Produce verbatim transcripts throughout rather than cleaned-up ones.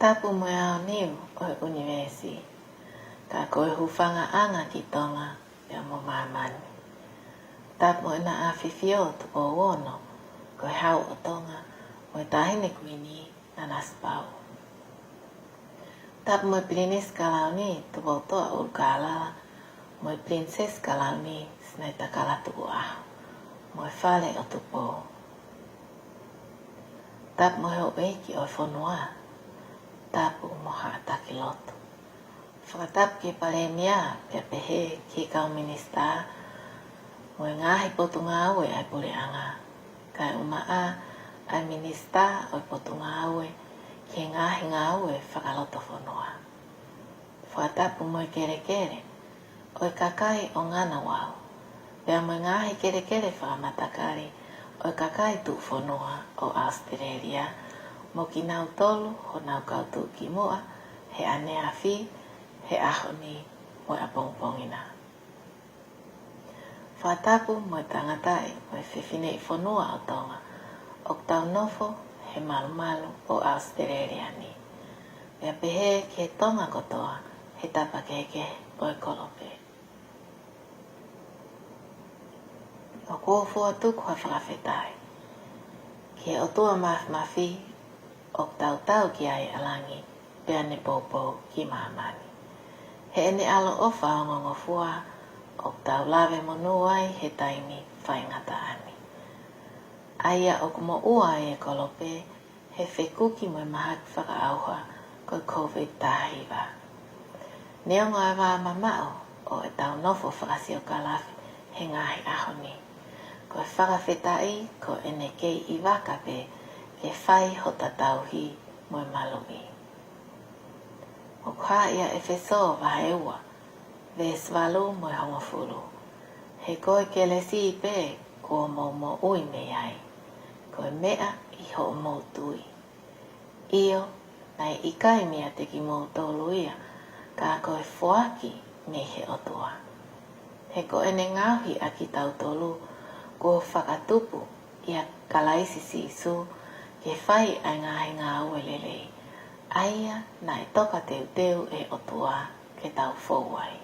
Tapu mo e aoniu ʻo e ʻunivēsi, ka ko e hūfangaʻanga ki Tonga pea mo māmani. Tapu mo ʻEna ʻAfifio Tupou Ono, ko e Hau ʻo Tonga, mo e Taʻahine Kuini Nanasipauʻu. Tapu mo e Pilinisi Kalauni Tupoutoʻa ʻUlukālala, mo e Pilinisesi Kalauni Sinaitakala Tukuʻaho, mo e Fale ʻo Tupou. Tapu mo e houʻeiki ʻo e fonua, tapu mo haʻa taki lotu. Fakatapu ki he Palēmia, pea pehē ki he kau minisitā, mo e ngaahi potungāue ʻa e puleʻanga, kae ʻumaʻā ʻa e minisitā ʻo e potungāue ki he ngaahi ngāue fakalotofonua. Fakatapu mo e kelekele ʻo e kakai ʻo Ngunnawal, pea mo e ngaahi kelekele fakamatakali ʻo e kakai tuʻufonua ʻo ʻAositelēlia, mo kinautolu honau kau tuʻukimuʻa he ʻaneafi, he ʻaho ni, mo e ʻapongipongi na. Fakatapu mo e tangataʻi mo e fefineʻi fonua ʻo Tonga ʻoku tau nofo he malumalu ʻo ʻAositelēlia ni, pea pehē ki he Tonga kotoa he tapa kehekehe ʻo e kolope. ʻOku ou fokotuʻu ha fakafetaʻi ki he ʻOtua Māfimafi ʻoku tau tau ki ai ʻa langi, pea ne poupou ki māmani. Heʻene ʻaloʻofa ongongofua ʻoku tau lave monū ai he taimi faingataʻa ni. ʻA ia ʻoku moʻua ai e kolope he fekuki mo e mahaki fakaʻauha ko e COVID taha hiva. Neongo ʻa e vā mamaʻo ʻo ʻetau nofo fakasiokalafi he ngaahi ʻaho ni, ko e fakafetaʻi ko ʻene kei ʻi vaka pē ke fai hota tauhi mo e maluʻi. ʻOku hā ʻia ʻEfesō vahe ua, veesi valu mo e hongofulu: He ko e kelesi pē kuo mou moʻui mei ai, ko e meʻa ʻi hoʻomou tui. ʻIo, naʻe ʻikai meiate kimoutolu ia, ka ko e foaki mei he ʻOtua. He ko ʻene ngaohi ʻa kitautolu kuo fakatupu ʻia Kalaisi Sīsū ke fai ʻa e ngaahi ngāue lelei, ʻa ia naʻe tokateuteu ʻe he ʻOtua ke tau fou ai.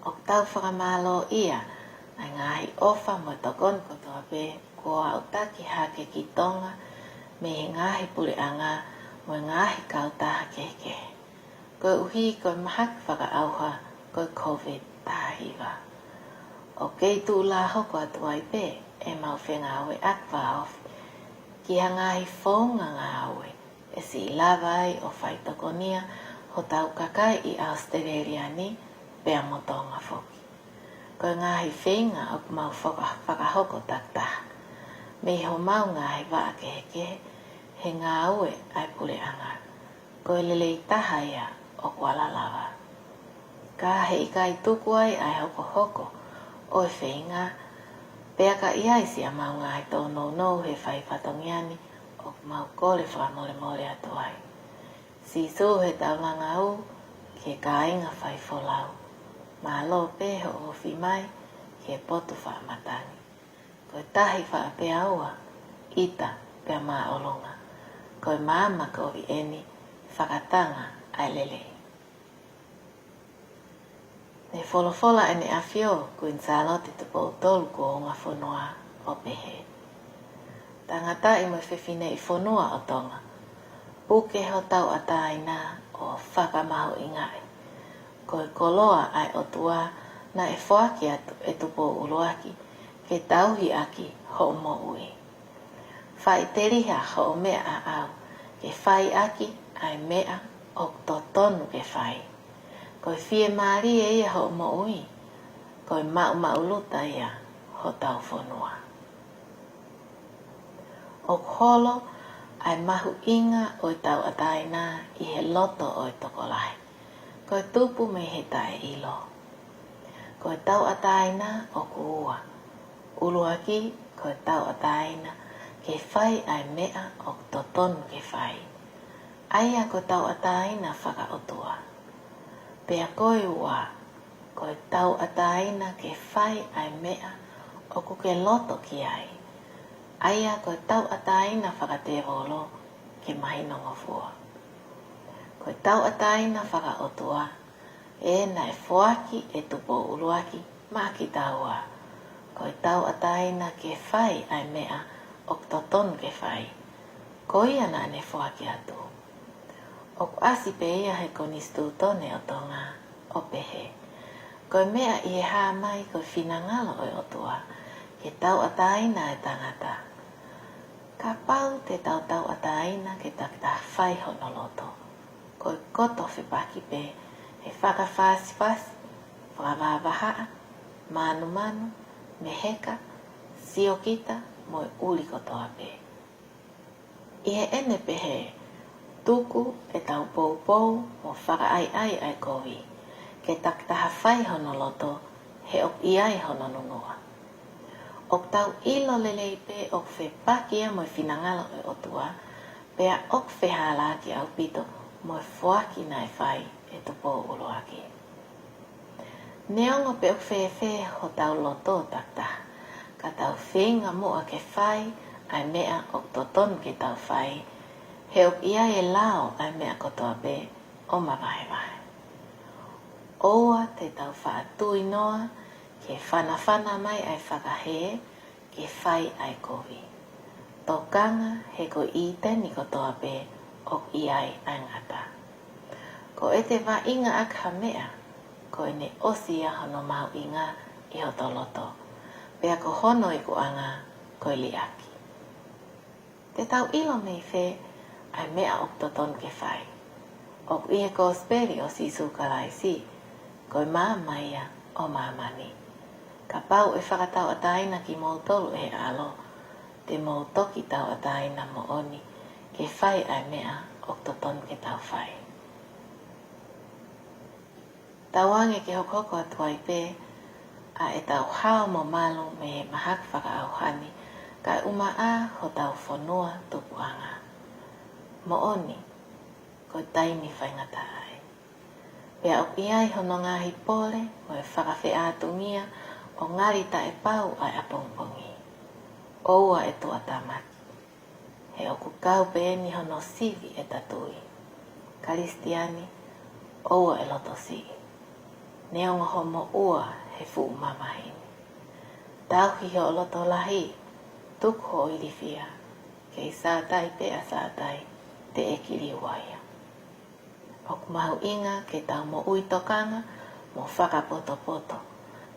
ʻOku tau fakamālōʻia ʻa e ngaahi ʻofa mo e tokoni kotoa pē kuo aʻutaki hake ki Tonga mei he ngaahi puleʻanga mo e ngaahi kautaha kehekehe, koeʻuhi ko e mahaki fakaʻauha ko e COVID taha hiva. ʻOku kei tuʻulā hoko atu ai pē ʻemau fengāueʻaki vāofi ki ha ngaahi founga ngāue ʻe siʻi lava ai ʻo faitokonia hotau kakai ʻi ʻAositelēlia ni pea mo Tonga foki. Ko e ngaahi feinga ʻoku mau faka-, fakahoko takitaha mei homau ngaahi vaʻa kehekehe he ngāue ʻa e puleʻanga, ko e lelei taha ia ʻoku ala lava. Ka heʻikai tuku ai ʻa e hokohoko ʻo e feinga, pea ka ʻi ai siʻamau ngaahi tōnounou he fai fatongia ni, ʻoku mau kole fakamolemole atu ai. Sīsū, he taulanga ū ki he kāinga faifolau, mālō pē hoʻo ofi mai ki he potu faʻa matangi. Ko e Tahi Faʻa Peaua, ʻita pea māʻolunga, ko e maama kovi eni, fakatanga ʻa e lelei. Ne folofola ʻEne ʻAfio Kuini Sālote Tupou Tolu Kuo Unga Fonua ʻo pehē: Tangataʻi mo e fefineʻi fonua ʻo Tonga, puke ho tauʻatāina ʻo fakamahuʻingaʻi. Ko e koloa ʻa e ʻOtua naʻe foaki atu ʻe Tupou ʻUluaki ke tauhi ʻaki hoʻo moʻui. Faʻiteliha hoʻo meʻa ʻaʻau ke fai ʻaki ʻa e meʻa ʻoku totonu ke fai. Ko e fiemālie ia hoʻo moʻui, ko e maʻumaʻuluta ia hotau fonua. ʻOku holo ʻa e mahuʻinga ʻo e tauʻatāina ʻi he loto ʻo e tokolahi. Ko e tupu mei he taʻeʻilo. Ko e tauʻatāina ʻoku ua. ʻUluaki, ko e tauʻatāina ke fai ʻa e meʻa ʻoku totonu ke fai, ʻa ia ko e tauʻatāina fakaʻotua. Pea ko e ua, ko e tauʻatāina ke fai ʻa e meʻa ʻoku ke loto ki ai, ʻa ia ko e tauʻatāina fakatēvolo ke mahinongofua. Ko e tauʻatāina fakaʻotua ē naʻe foaki ʻe Tupou ʻUluaki maʻa kitaua. Ko e tauʻatāina ke fai ʻa e meʻa ʻoku totonu ke fai, ko ia naʻa ne foaki atu. ʻOku ʻasi pē ia he Konisitūtone ʻo Tonga, ʻo pehē: Ko e meʻa ʻi he hā mai ko e finangalo ʻo e ʻOtua ke tauʻatāina e tangata. Kapau te tau tauʻatāina ke takitaha fai hono loto, ko e koto fepaki pē he fakafasifasi, fakavahavahaʻa, manumanu, meheka, siokita, mo e ʻuli kotoa pē. ʻI heʻene pehē, tuku ʻetau poupou mo fakaʻaiʻai ʻa e kovi ke takitaha fai hono loto, he ʻoku ʻi ai hono nunuʻa. ʻOku tau ʻilo lelei pē ʻoku fepaki ia mo e finangalo ʻo e ʻOtua, pea ʻoku fehālaaki ʻaupito mo e foaki naʻe fai ʻe Tupou ʻUluaki. Neongo pe ʻoku fēfē hotau loto takitaha, ka tau feinga muʻa ke fai ʻa e meʻa ʻoku totonu ke tau fai, he ʻoku ʻi ai e lao ʻa e meʻa kotoa pē ʻo mavahevahe. ʻOua te tau faʻa tui noa ke fanafana mai ʻa e fakahē ke fai ʻa e kovi. Tokanga, he ko e ʻĪteni kotoa pē ʻoku ʻi ai ʻa e ngata. Ko ʻete vaʻinga ʻaki ha meʻa, ko ʻene ʻosi ia hono mahuʻinga ʻi hoto loto, pea ko hono ikuʻanga ko e liʻaki. Te tau ʻilo mei fē ʻa e meʻa ʻoku totonu ke fai? ʻOku ʻi he Kosipeli ʻo Sīsū Kalaisi, ko e maama ia ʻo māmani. Kapau ʻe fakatauʻatāina kimoutolu ʻe he ʻAlo, te mou toki tauʻatāina moʻoni ke fai ʻa e meʻa ʻoku totonu ke tau fai. Tauange ke hokohoko atu ai pē ʻa ʻetau hao mo malu mei he mahaki fakaʻauha ni, kae ʻumaʻā hotau fonua tupuʻanga. Moʻoni, ko e taimi faingataʻa ē. Pea ʻoku ʻi ai hono ngaahi pole mo e fakafeʻātungia ʻo ngali taʻepau ʻa e ʻapongipongi. ʻOua ʻe tuʻatāmaki, he ʻoku kau pē eni hono sivi ʻeta tui. Kalisitiane, ʻoua ʻe loto siʻi. Neongo hoʻo moʻua he fuʻu mamahi ni, tauhi hoʻo loto lahi, tuku hoʻo ilifia, kei Sātai pē ʻa Sātai, teʻeki liua ia. ʻOku mahuʻinga ke tau moʻui tokanga mo fakapotopoto,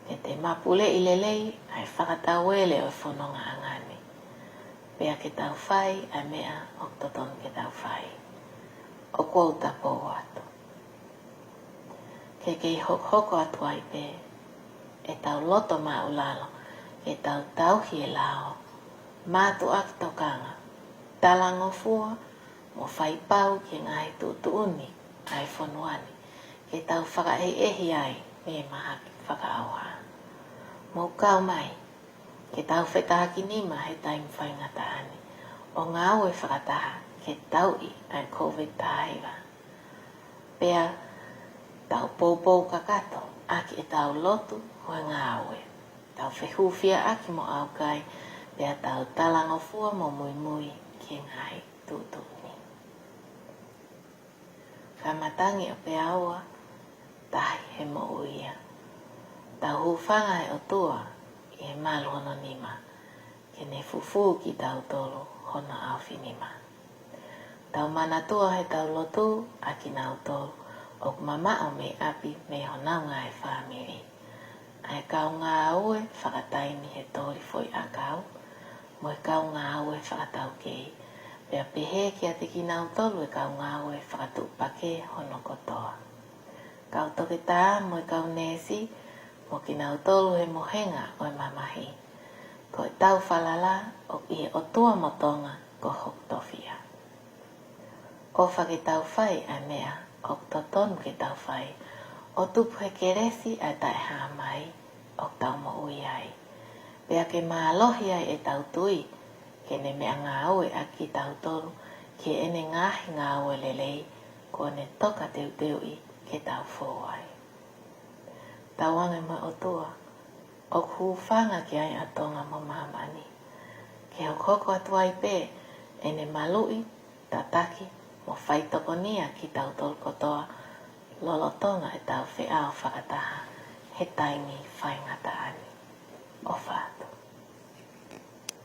ke te mapuleʻi lelei ʻa e fakatauele ʻo e fonongaʻanga ni, pea ke tau fai ʻa e meʻa ʻoku totonu ke tau fai. ʻOku ou tapou atu ke kei hokohoko atu ai pē ʻetau loto māʻulalo, ke tau tauhi e lao, mātuʻaki tokanga, talangofua, mo faipau ki he ngaahi tuʻutuʻuni ʻa e fonua ni, ke tau fakaʻehiʻehi ai mei he mahaki fakaʻauha. Mou kau mai ke tau fetahakinima he taimi faingataʻa ni ʻo ngāue fakataha ke tauʻi ʻa e Kōviti taha hiva. Pea tau poupou kakato ʻaki ʻetau lotu mo e ngāue. Tau fehūfiaʻaki mo ʻaukai, pea tau talangofua mo muimui ki he ngaahi tuʻutuʻuni. Ka matangi ʻo Peaua, tahi he moʻui ia. Tau hūfanga he ʻOtua ʻi he malu hono nima, ke ne fufū kitautolu hono ʻaofinima. Tau manatua he tau lotu ʻa kinautolu ʻoku mamaʻo mei ʻapi mei honau ngaahi fāmili. ʻA e kau ngāue fakataimi he toli foʻi ʻakau, mo e kau ngāue fakataukei, pea pehē kiate kinautolu e kau ngāue fakatuʻupakē hono kotoa. Kau toketā mo e kau neesi, mo kinautolu he mohenga ʻo e mamahi. Ko e tau falala ʻoku ʻi he ʻOtua mo Tonga ko hoku tofiʻa. ʻOfa ke tau fai ʻa e meʻa ʻoku totonu ke tau fai, ʻo tupu he kelesi ʻa e taʻehāmai ʻoku tau moʻui ai. Pea ke mālohi ai ʻetau tui, ke ne meʻangāue ʻaki kitautolu ki heʻene ngaahi ngāue lelei, kuo ne toka teuteuʻi ke tau fou ai. Tauange mo e ʻOtua ʻoku hūfanga ki ai ʻa Tonga mo māmani, ke hokohoko atu ai pē ʻene maluʻi tataki mo faitokonia kitautolu kotoa lolotonga ʻetau feʻao fakataha he taimi faingataʻa ni. ʻOfa.